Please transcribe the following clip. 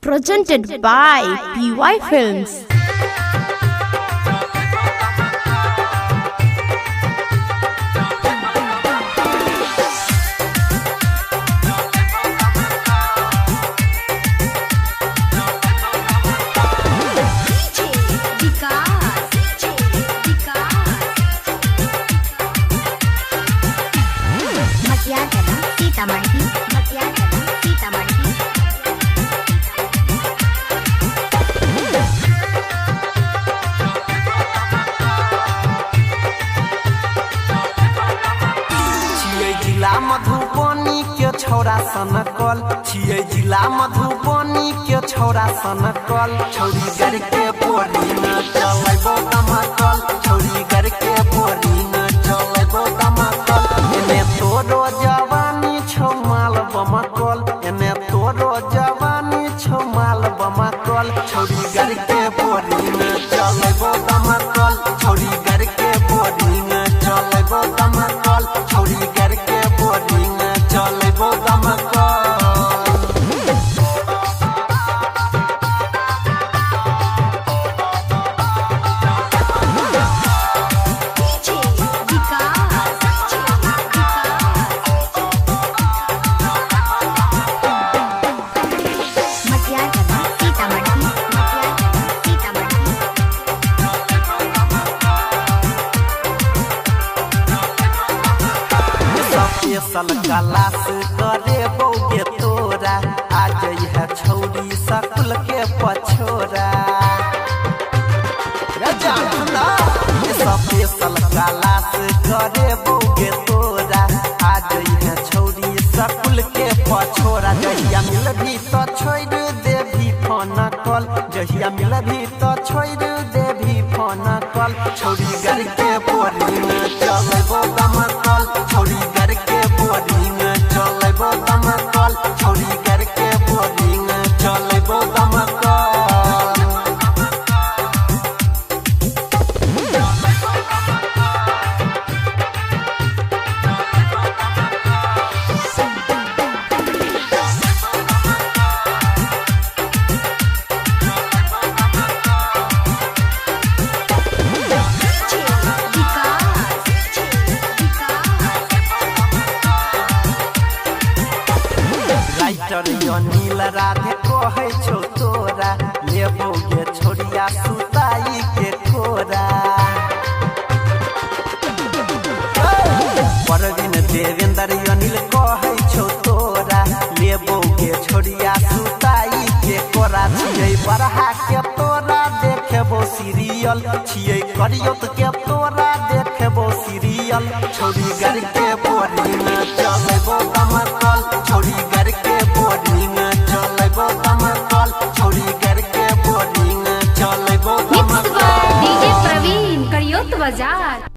Presented by PY Films. Sitamarhi, Sitamarhi. छियै जिला मधुबनी के छौरा सनकल, छियै जिला मधुबनी के छौरा सनकल। छौरी गर के बोरी न चलेबो दमकल, छौरी गर के बोरी न चलेबो दमकल। एने तोरो जवानी छौ माल बमकल, एने तोरो जवानी छौ माल बमकल। छौरी गर के बोरी न चलेबो दमकल, छौरी गर के बोरी न चलेबो दमकल। छौरी गर के बोरी न चलेबो दमकल। सीतामढ़ी, सीतामढ़ी। स्पेशल क्लास करे बौगे तोरा, आ जइहे छौरी सकुल के पछोरा। स्पेशल क्लास करे बौगे तोरा, आ जइहे छौरी सकुल के पछोरा। जहिया मिलबी तो छोड़ देबी फोन कॉल, जहिया मिलबी तो छोड़ देबी फोन कॉल। छौरी गर के बोरी न चलेबो दमकल, छौरी गर के बोरी न चलेबो दमकल। छौरी गर के बोरी न चलेबो दमकल। राइटर अनिल राधे कहै छौ तोरा, लेबो गे छोरिया सुताई के कोरा। परवीन देवेंद्र अनिल कहै छौ तोरा, लेबो गे छोरिया सुताई के कोरा। छियै बरहा के तोरा देखेबो सीरियल, छियै करियत के तोरा देखेबो सीरियल। छौरी गर के बोरी न चलेबो दमकल, छौरी गर के बोरी न चलेबो दमकल। छौरी गर के बोरी न चलेबो मिक्स दमकल। बाय डीजे प्रवीण करियोत बाजार।